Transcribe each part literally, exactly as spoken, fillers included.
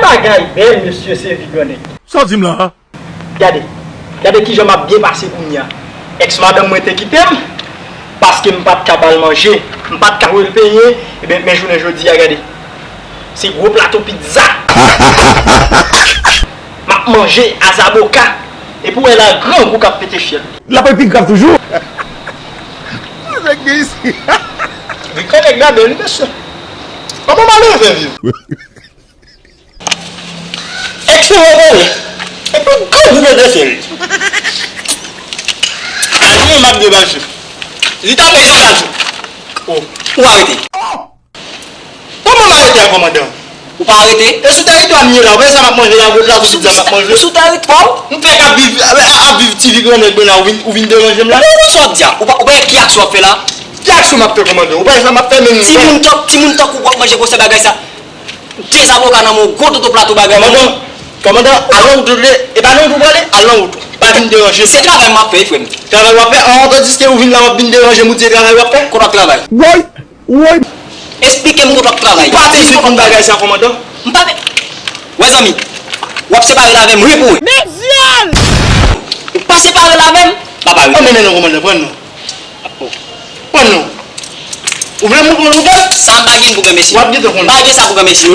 Bagay bèl, mesye, se vi grannèg. Sa w di m la a? Gade, gade kijan m ap byen pase kounye a. Èks madanm mwen te kite m, paske m pa t ka ba l manje, m pa t ka voye l penyen, ebyen, men jounen jodi a, gade. Se gwo plato pizza. M ap manje a zaboka. Epi w wè la grangou k ap pete fyèl. L ap pi grav toujou. Nèg gen isi. Wi, kòlèg la bèl, wi, mesye. Kòman malere fè viv? Èks mwen rele. Epi grangou pete fyèl. Mwen m ap debache. Li ta peye la tou. Oh, ou arete. Kòman m arete a, kòmandan? Ou pa arete? E sou tèritwa m ye la, ou pa wè sa m ap manje la, gwo plato pizza m ap manje. Sou tèritwa w? M fèk ap viv, ap, ap viv ti vi grannèg mwen la, ou vin, ou vin deranje m la? Non, non, sa w ap di a? Ou pa, ou pa wè ki aksyon w ap fè la? Ki aksyon m ap fè, kòmandan? Ou pa wè sa m ap fè menm? Timoun tan-, timoun tankou w ap manje gwo sèl bagay sa. De zaboka nan men w, gwo toto plato bagay. Kòmandan, kòmandan, al nan wout ou vle, e pa nan wout ou prale, al nan wout ou. Pa vin deranje m. Se travay m ap fè, wi, frè m. Travay w ap fè? An, tandiske ou vin la, w ap vin deranje m, ou di se travay w ap fè? Kote w ap travay? Woy! Woy! Esplike m kote w ap travay. Ou pa bezwen konn bagay sa, kòmandan. M pa be-, wè zanmi, w ap separe l avè m, wi pou wi. Met zyèl! Ou pa separe l avè m, m ap arete. Anmennen non, kòmandan, pran non. Pran non. Ou vle m pran non, gad? Sa pa gen pou granmesi. W ap gentan konnen. Pa gen sa pou granmesi.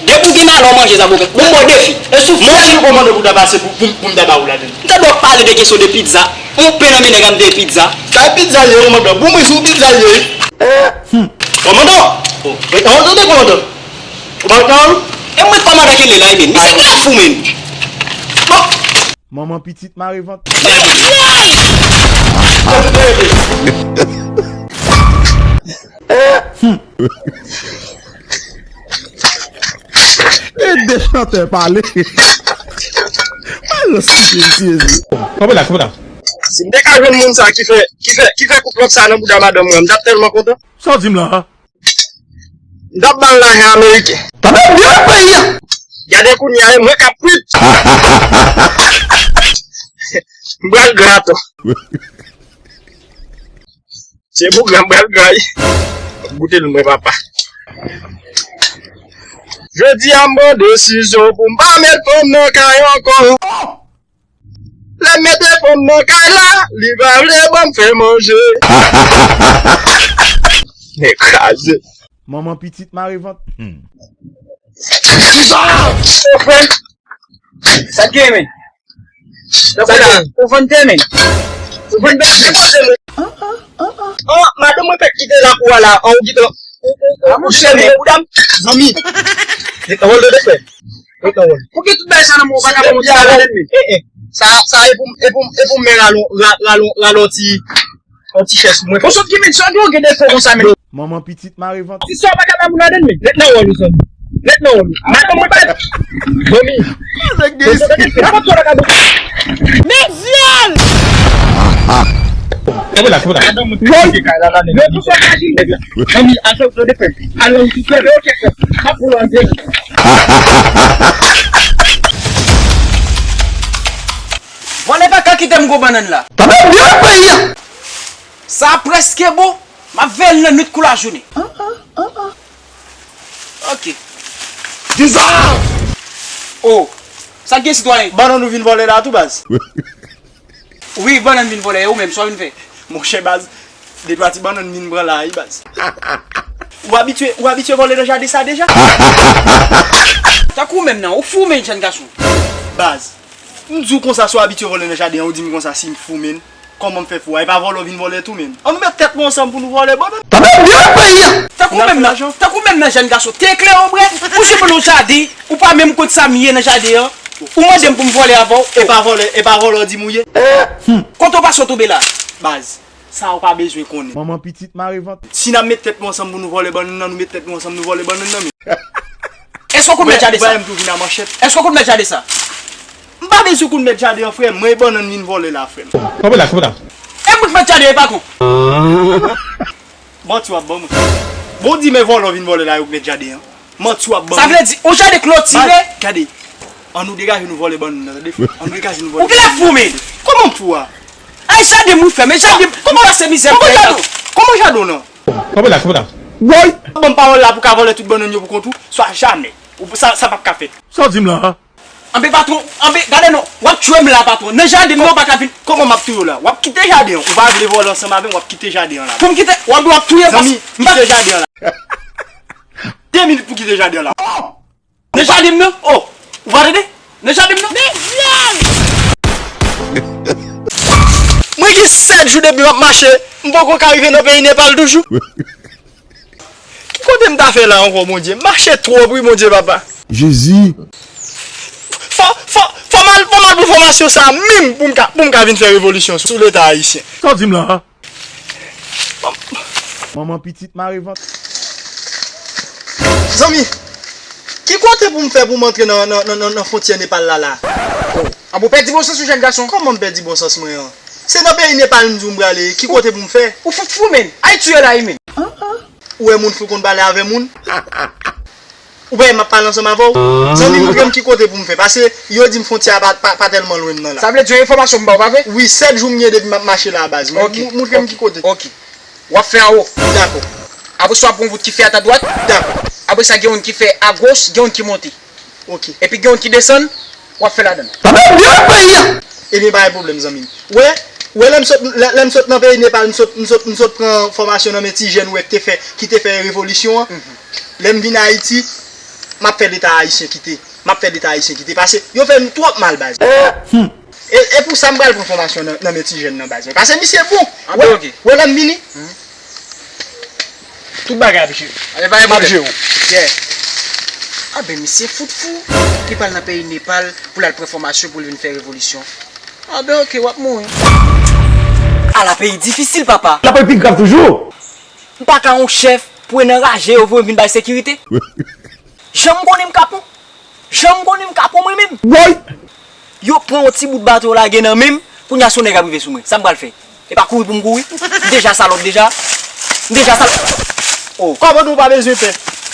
Depi w gen malè, w manje zaboka. Bon, bon, defi. E sou fè nou kòmandan pou ta pase pou, pou, pou m ta ba ou ladann. M tande w ap pale de kesyon de pizza. Yon pen nan men nèg a m de pizza. Sa pizza ye, kòmandan. Bon, mwen sou pizza ye. Kòmandan! Wi, kòmandan, kòmandan. Ou pa wè kòmandan? E mwen kòmandan ki li la, e men. Misye pa fou, men. Bon. Manman pitit mare vant. E de chantè pale. Ay, yo sou Jezi, Jezi. Kanpe la, kanpe la. Si m te ka jwenn moun sa ki fè, ki fè, ki fè kout lòt sa nan bouda madanm mwen, m t ap tèlman kontan. Sa w di m la a? M t ap ba l lajan ameriken. Tande byen peyi a. Gade kounye a, e mwen k ap kwit. M pral gra tou. Se boug la m pral gra wi. Goute l mwen papa. Jodi a m pran desizyon pou m pa met fanm nan kay ankò. Lè m mete fanm nan kay la, li pa vle ban m fè manje. Men kraze. Manman pitit mare vant. Hmm. Sa k gen, men? Ou vann tè, men? Ou vann tè, men? Oh, madanm mwen fèk kite lakou a la. An, ou kite, ou, ou, ou, ou chèmen, ou dam. Zanmi. Ret nan wòl de frè. Ret nan wòl. Pou ki tout bagay sa nan men w, ou pa ka ban mwen ti bagay ladann, men? Eh, eh. Sa, sa, e pou, e pou, e pou men ralon, ra-, ralon, ralon ti, yon ti chè sou mwen. Bon, sot ki men, sot ki gen defo konsa, men. Manman pitit mare vant. Ti sa w pa ka ba moun ladann, men. Ret nan wòl ou, zanmi. Ret nan wòl ou. Madanm mwen pa. Zanmi. Nèg gen isi. Nenpòt sa w pa ka ba. Met zyèl! Kanpe la, kanpe la. Madanm mwen te kite kay la, la, nèg. Yo tou sòt aji, nèg la. Zanmi, al fè w de frè. Al nan yon ti frè. Yo, kèk frè. Pa pou l antre. Vòlè pa ka kite m gwo bannann la. Tande byen peyi a. Sa prèske bon. M ap veye l nan nwit kou lajounen. Ok. Dizan! Oh, sa k gen sitwayen? Bannann ou vin vòlè la tou, baz. Wi, bannann vin vòlè, e ou menm, sa w vin fè? Monchè, baz, de twa ti bannann vin pran la, wi, baz. Ou abitye, ou abitye vòlè nan jaden sa deja? Tankou ou menm nan, ou fou, men, jèn gason. Baz, m di w konsa, si w abitye vòlè nan jaden an, ou di m konsa si m fou, men. Kòman m fè fou a? E pa vòlè w vin vòlè tou, menm. Ann nou met tèt nou ansanm pou nou vòlè bannann. Tande byen peyi a. Tankou menm nan, tankou menm nan jèn gason. Te klè obrè, ou jwenn nan jaden, ou pa menm konn sa m ye nan jaden an. Ou mande m pou m vòlè avè w. E pa vòlè, e pa vòlè w di m ou ye. Kote w pase w tonbe la? Baz, sa ou pa bezwen konnen. Manman pitit mare vant. Si n ap met tèt nou ansanm pou nou vòlè bannann nan, nou met tèt nou ansanm, nou vòlè bannann nan, men. Èske w konn met jaden sa? Ou pa wè m tou vin a manchèt? Èske w konn met jaden sa? M pa bezwen konn met jaden an, frè m. Mwen e bannann vin vòlè la, frè m. Kanpe la, kanpe la. E mwen k met jaden, e pa tou. Manti w ap ban mwen. Bon, w di men vòlè w vin vòlè la, yo k met jaden an. Manti w ap ban mwen. Sa vle di, yon jaden klotire. Gade, ann nou degaje nou vòlè bannann nan, tande, frè. Ann nou degaje nou vòlè. Ou genlè fou, men. Kòman m fou a? Ay, jaden m wi, frè m, men jaden m, kòman pase mizè m fè la? Kòman jaden w nan? Kanpe la, kanpe la. Woy! Ban m pawòl la pou w ka vòlè tout bannann yo pou kont ou, swa jamè. Ou, sa, sa p ap ka fèt. Sa w di m la a? Anben patwon, anben, gade non, w ap tchwe m la patwon. Nan jaden m nan, ou pa ka vin. Kòman m ap touye w la? W ap kite jaden an. Ou pa vle vòlè ansanm avè m, w ap kite jaden an la. Pou m kite, w ap, w ap touye m. Zanmi, m pa kite jaden an la. De minit pou kite jaden an la. Nan jaden m nan? Oh, ou pa tande? Nan jaden m nan? Mwen gen sèt jou depi m ap mache, m poko ka rive nan peyi Nepal toujou. Ki kote m ta fè la ankò, Bondye? M mache twòp wi, Bondye papa. Jezi. Fò, fò, fò m al, fò m al pou fòmasyon sa a menm pou m ka, pou m ka vin fè revolisyon sou, sou Leta ayisyen. Sa w di m la a? Manman pitit mare vant. Zanmi, ki kote pou m fè pou m antre nan, nan, nan, nan, nan fwontyè Nepal la, la? Oh. Anben w pèdi bon sans ou, jèn gason. Kòman m pèdi bon sans mwen an? Se nan peyi Nepal m di w m prale, ki kote pou m fè? Ou fout fou, menn. Ayiti w ye la wi, menn. Ou wè moun fou konn pale avè moun? Ou pa wè m ap pale ansanm avè w? Zanmi, montre m ki kote pou m fè. Paske yo di m fwontyè a pa, pa, pa tèlman lwen nan la. Sa vle di yon enfòmasyon m ba w, pa vre? Wi, sèt jou m gen depi m ap mache la, baz. Mou-, moutre m ki kote. Ok. W ap fè anwo. Dakò. Apre sa, w ap pran wout ki fèt a dwat. Dakò. Apre sa, gen youn ki fè agoch, gen youn ki monte. Ok. Epi gen youn ki desann, w ap fè ladan l. Sa vle di peyi a! Ebyen, pa gen pwoblèm, zanmi m. Wè, wè, lè m sot, lè, lè m sot nan peyi Nepal, m sot, m sot, m sot pran fòmasyon nan men ti jèn, wè, ki te fè, ki te fè revolisyon an. Mhm. Lè m vin Ayiti, m ap fè Leta ayisyen kite. M ap fè Leta ayisyen kite. Paske yo fè nou twòp mal, baz. Hmm. E, e pou sa m pral pran fòmasyon nan, nan men ti jèn nan, baz. Paske misye bon. Anben, wè, ok. Wè, lè m vini. Hmm. Tout bagay ap jere. Anben, pa gen pwoblèm. M ap jere w. Yeah. Anben, misye fout fou. Li pral nan peyi Nepal pou l al pran fòmasyon pou l vin fè revolisyon. Anben, ok, w ap mouri. Ala peyi difisil, papa. L ap pi grav toujou. M pa ka yon chèf pou enraje yo voye m vin bay sekirite. Jan m konnen m kapon. Jan m konnen m kapon mwen menm. Woy! Yo pran yon ti bout bato yo lage nan men m, kounye a se yon nèg ap rive sou mwen. Sa m pral fè? E pa kouri pou m kouri? M deja salòp deja. M deja salòp. Oh. Kòmandan, ou pa bezwen pè.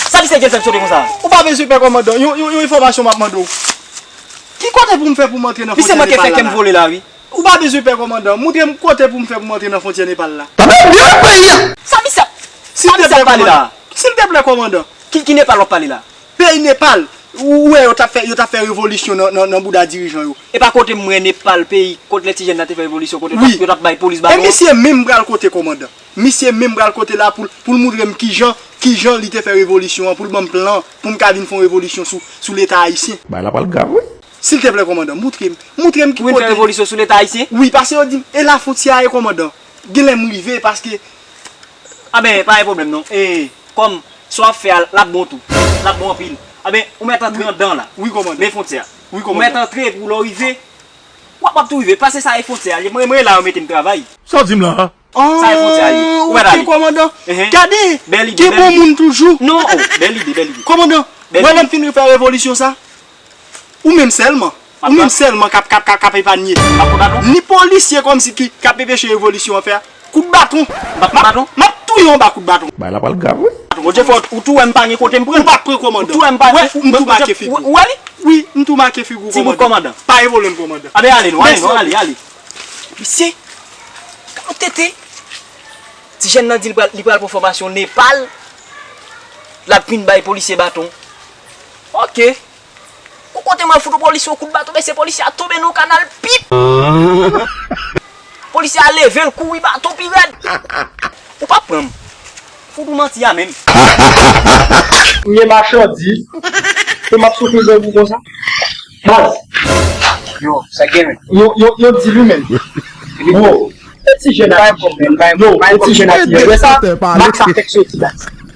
Sa misye gen fè m sote konsa? Ou pa bezwen pè, kòmandan. Yon, yon, yon enfòmasyon m ap mande w. Ki kote pou m fè pou m antre nan fwontyè Nepal la? Misye manke fè kè m vole la, wi. Ou pa bezwen pè, kòmandan. Montre m kote pou m fè pou m antre nan fwontyè Nepal la. Sa vle di peyi a! Sa misye ap, sa misye ap pale la? Silteplè, kòmandan. Ki, ki Nepal w ap pale la? Peyi Nepal. Ou, ou wè yo t ap fè, yo t ap fè revolisyon nan, nan, nan bouda dirijan yo. E pa kote m wè Nepal, peyi, kot lè ti jèn nan te fè revolisyon, kote yo t ap, yo t ap bay polis baton. E misye menm pral kote, kòmandan. Misye menm pral kote la pou l, pou l montre m kijan, kijan li te fè revolisyon an, pou l ban m plan, pou m ka vin fè yon revolisyon sou, sou Leta ayisyen. Bagay la pral grav, wi. Silteplè, kòmandan, montre m, montre m ki kote. Pou vin fè revolisyon sou Leta ayisyen? Wi, paske yo di m, e la fwontyè a ye, kòmandan. Genlè m rive, paske. Anben, pa gen pwoblèm, non. E, kòm sa w ap fè a, l ap bon tou. L ap bon anpil. Anben, ou mèt antre anndan la. Wi, kòmandan. Men fwontyè a. Wi, kòmandan. Ou mèt antre, epi lè w rive, w ap, w ap tou rive. Pase sa e fwontyè a ye. Mwen, mwen la, yo mete m travay. Sa w di m la a? Sa e fwontyè a ye. Ou mèt ale. Ok, kòmandan. Ehe. Gade, gen bon moun toujou. Non, oh, bèl ide, bèl ide. Kòmandan, wè lè m fin fè revolisyon sa. Ou menm sèlman. Ou menm sèlman k ap, k ap, k ap, k ap epanye. Ni polisye kòmsi ki, k ap enpeche revolisyon an fè a. Kout baton. M ap, m ap touye w anba kout baton. Bagay la pral grav, wi. Bondye fò, ou tou wè m pa gen kote m pran. Ou pa pran, kòmandan. Ou tou wè m pa gen. Wè, m tou make figi w. Ou wè li? Wi, m tou make figi w, kòmandan. Ti bout kòmandan. Pa gen pwoblèm, kòmandan. Anben ale non, ale non, ale, ale. Misye, gade yon tete. Ti jèn nan di l pral, li pral pran fòmasyon Nepal. L ap vin bay polisye baton. Ok. Gon kote mwen fout yon polisye yon kout baton, mesye, polisye a tonbe nan yon kanal, pip! Polisye a leve l, kouri, baton pi rèd. Ou p ap pran m. Fout ou manti a menm. M gen machandiz ke m ap soufri pou ou konsa. Baz. Yo, sa gen men. Yo, yo, yo di li menm. Bro. E ti jèn a ti jèn. Yo, e ti jèn a ti jèn. Wè sa? Max ap fèk soti la.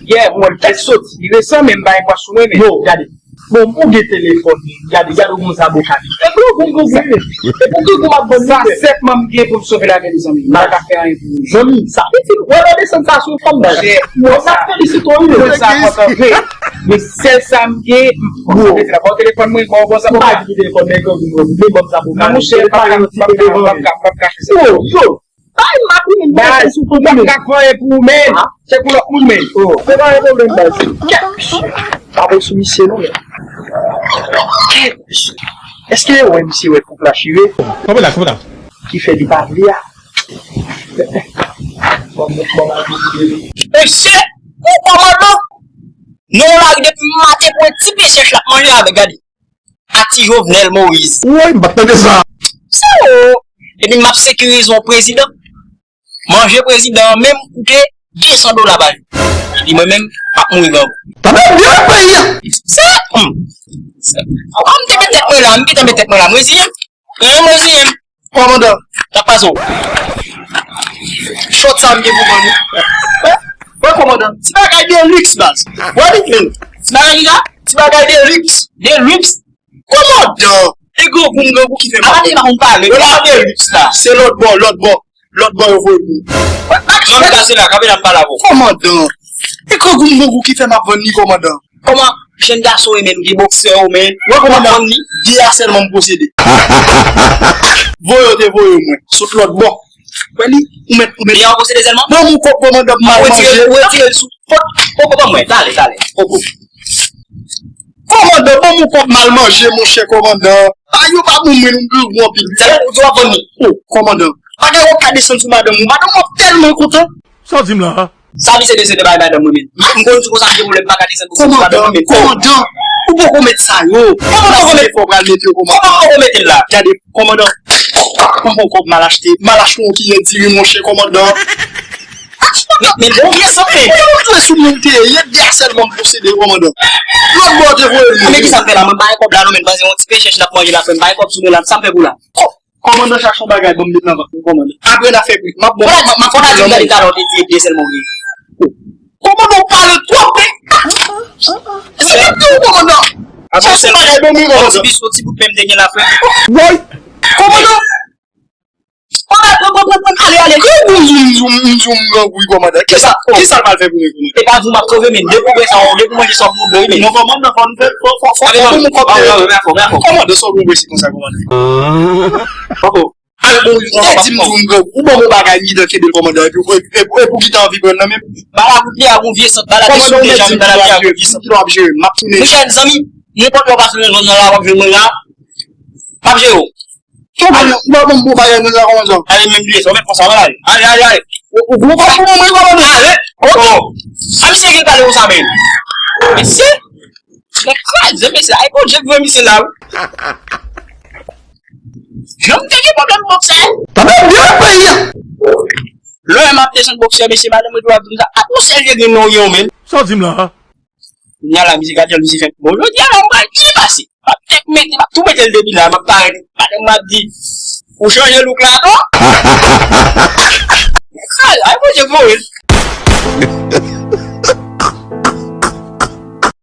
Yeah, mwen fèk soti. Li resan men m pa gen pwa sou mwen men. Yo, gade. Bon, ou gen telefòn li. Gade, gade ou gon zaboka li. E pou ou gon gon gon. E pou ki gon ap bann sa sèlman m gen pou m sove lavi li, zanmi. M pa ka fè anyen pou li. Zanmi, sa pitit, wè lè w desann sa sou fanm nan. Mwen sa felisite w wi. Mwen sa kontan vre. Men sèl sa m gen, m konsantre se la. Ba w telefòn mwen, ba w bon sa pou mwen. Ou pa di telefòn men, men bon sa pou mwen. Non, monchè, m p ap ka, m p ap ka, m p ap ka, m p ap ka fè sa. Yo, yo. Bay m ap ri, men sou fanm nan. M p ap ka fè anyen pou ou, men. Se pou lòt moun, men. Oh, se pa yon pwoblèm, baz. Kèt, mesye. Pa pran sou misye, non, men. Kèt, mesye. Èske ou wè misye wè koup la chire? Kanpe la, kanpe la. Ki fè li pa vle a. Bon, bon, bon, bon. Mesye, ou kòmandan. Nan yon lari depi maten pou yon ti pe chèch l ap manje avèk, gade. A ti Jovenel Moïse. Woy, m pa t tande sa. Sa yo. Epi m ap sekirize yon prezidan. Manje prezidan an menm koute de san dola ba li. Li mwen menm, m ap mouri grangou. Tande byen peyi a. Se, hmm. Se, an m te met tèt mwen la, m gentan met tèt mwen la, m reziyen. Mwen menm reziyen m. Kòmandan, n ap pase w. Chòt sa m gen pou vann ou. Wè, wè, kòmandan, ti bagay de luxe, baz. Wè li menm. Ti bagay ki sa? Ti bagay de luxe. De luxe? Kòmandan, e grangou m grangou ki fè m ap vann. Ala nèg la konn pale. Yo la de luxe la. Se lòt bò, lòt bò. Lòt bò yo voye pou ou. Wè, bak, mwen ka se la, kanpe la m pale avè w. Kòmandan, e grangou m grangou ki fè m ap vann li, kòmandan. Kòman jèn gason yo, men, ou gen bòksè yo, men. Wè, kòmandan, de a sèlman m posede. Voye yo te voye mwen, sot lòt bò. Wè li, ou mèt, ou mèt. Li an posede sèlman? Ban m yon kòb, kòmandan, m al manje. Ou retire l sou. Poko ban mwen, talè, talè. Poko. Kòmandan, ban m yon kòb, m al manje, monchè kòmandan. A, yo pa bon mwen, nou grangou anpil. Sèlman ou di w ap vann li. O, kòmandan. Pa gen yon ka desann sou madanm ou. Madanm ou ap tèlman kontan. Sa w di m la a? Sa misye deside bay madanm mwen menm. M konn di konsa m gen pwoblèm, m pa ka desann pou sa madanm mwen menm. Kòmandan, kòmandan, ou poko met sa yo. Kòman m poko met? Fò pral mete yo kòmandan. Kòman m poko mete l la? Gade, kòmandan, pran yon kòb m al achte, m al achte yon kiyè diri, monchè, kòmandan. Men, men bon vye sant, men. Kòmandan, sou moun te ye, de a sèlman m posede, kòmandan. Lòt bò te voye l. Men kisa m fè la? Mwen pa gen kòb la non, men, m panse yon ti pe chèch n ap manje la, frè m, pa gen kòb sou mwen la, sa m fè pou la? Kò-, kòmandan, chache yon bagay ban m met nan vant mwen, kòmandan. Apre n a fè pri. M ap bon, m ap, m ap fè yon bagay, talè ou te di e de sèlman ou gen. Kòmandan, ou pale twòp, men. Se mwen ki di w, kòmandan. Chache yon bagay ban mwen, kòmandan. Ti biso, ti bout men m te gen la, frè. Woy! Kòmandan! Kòmandan, pran, pran, pran, pran, ale, ale. Ki bouzou m di w, m di w m grangou wi, kòmandan? Kisa, kisa l pral fè pou mwen, kòmandan? E pa di w m ap sove, men depi w wè sa, depi w manje sa, w moudo wi, men. Non, kòmandan, fò nou fè, fò, fò, fò, fò, fò, fò, kòmandan, sa w bon, bon, si konsa, kòmandan. Poko. Al bon, ou te di m di w m grangou, ou ban m yon bagay midan kenbe l, kòmandan, epi, epi, epi, epi ou kite anvi pran nan men m. Bala kout li a gon vye sant, bala te sou deja, men bala li a gon vye sant. Kòmandan, ou mèt di m ki lwa ap jere, m ap tounen. Monchè, zanmi, nenpòt lè w pase nan zòn nan la, w ap jwenn mwen la. M ap jere w. Kòmandan, ou pa ban m bon bagay nan la, kòmandan. Ale, men bliye sa, ou mèt konsa, ale, ale, ale, ale. Ou, ou gwo kòb pou mwen, kòmandan. Ale. Oh. Sa misye vin pale konsa, men. Mesye. Nèg kraze, mesye. Ay, Bondye ki voye misye la, wi. Jan m te gen pwoblèm bòksè. Tande byen, peyi a. Lè m ap desann bòksè, mesye, madanm mwen tou ap di m sa. Atmosfè vye grenn nan w gen, men. Sa w di m la a? Kounye a la, misye gade jan misye fè m. Bon, jodi a la, m pral byen pase. M ap tek mete, m ap tou mete l depi la, m ap parèt. Madanm mwen ap di, ou chanje look la, non? Ay, ay, Bondye voye l.